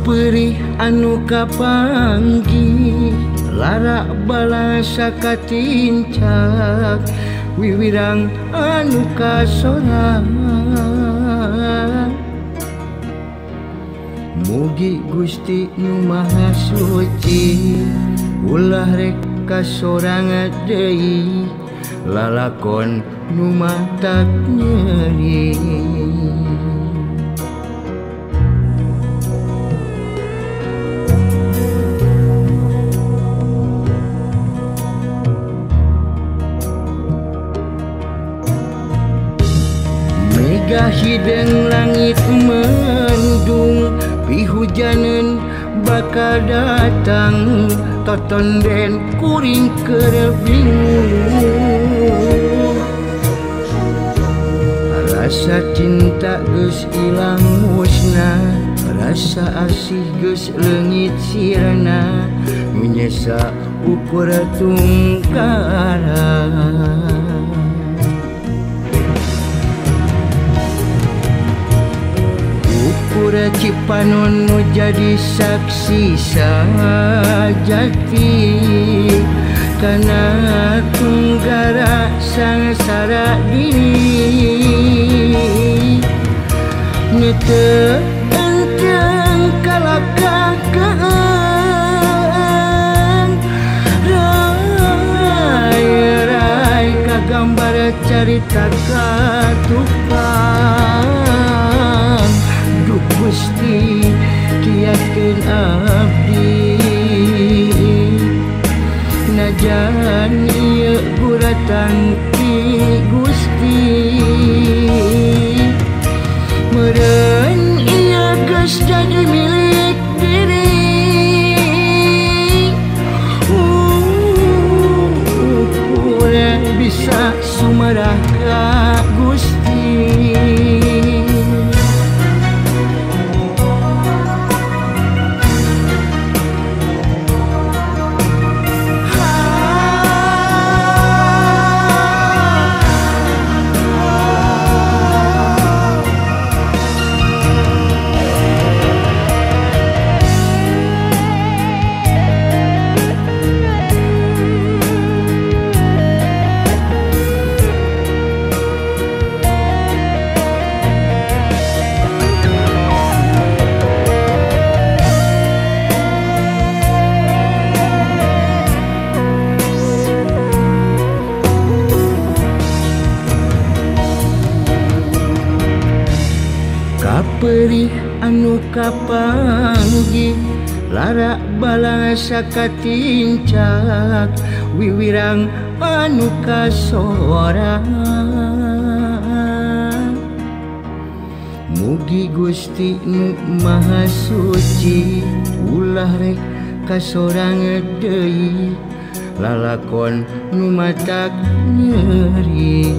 Kaperih anu kapanggih lara balasa katincak wiwirang anu kasorang. Mugi Gusti nu Maha Suci ulah rek kasorangan deui lalakon nu matak nyeri. Mega hideung langit mendung pihujaneun bakal datang totonden kuring keur bingung. Rasa cinta geus ilang musnah, rasa asih geus leungit sirna, menyesa ukur tungkara. Ukur Cipanon nu jadi saksi sajati kana tunggara sangsara diri. Nu teu enteng kalakah keung rai-rai kagambar carita ka tukang. Duh Gusti kiatkeun abdi najan ieu guratan ti Gusti. Meureun ieu geus jadi milik diri. Urang bisa sumarah ka Gusti. Kaperih anu kapanggih lara balasa katincak wiwirang anu kasorang. Mugi Gusti nu Maha Suci ulah rek kasorangan deui lalakon nu matak nyeri.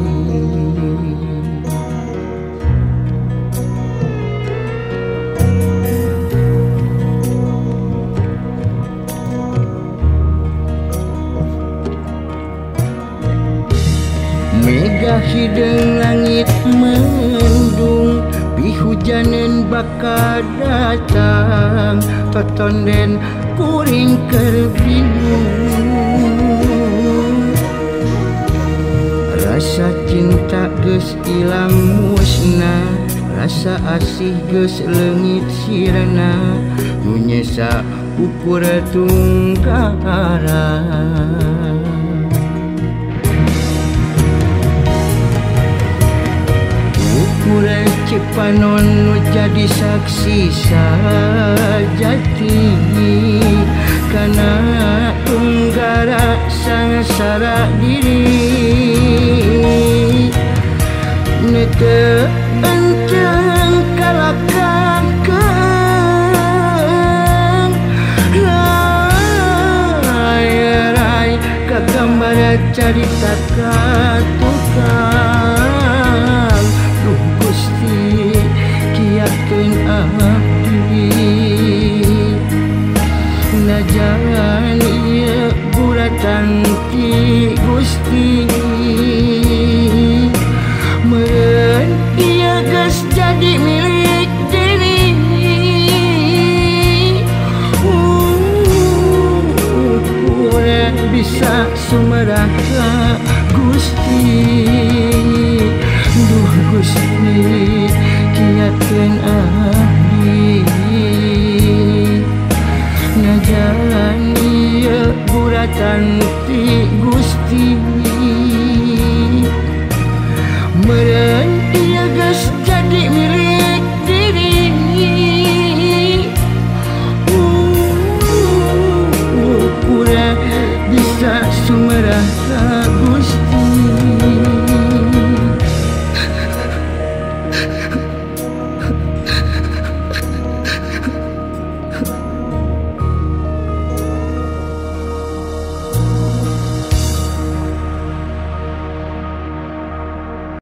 Mega hideung langit mendung pihujaneun bakal datang totonden kuring keur bingung. Rasa cinta geus ilang musnah, rasa asih geus leungit sirna, nu nyesa ukur tungkara. Ukur Cipanon nu jadi saksi sajati kana tunggara sangsara diri. Nu teu enteng kalakah keung rai-rai kagambar carita ka tukang. Duh Gusti kiatkeun abdi najan ieu guratan ti Gusti. Meureun ieu geus jadi milik diri. sumerah ka Gusti. Duh Gusti kiatkeun.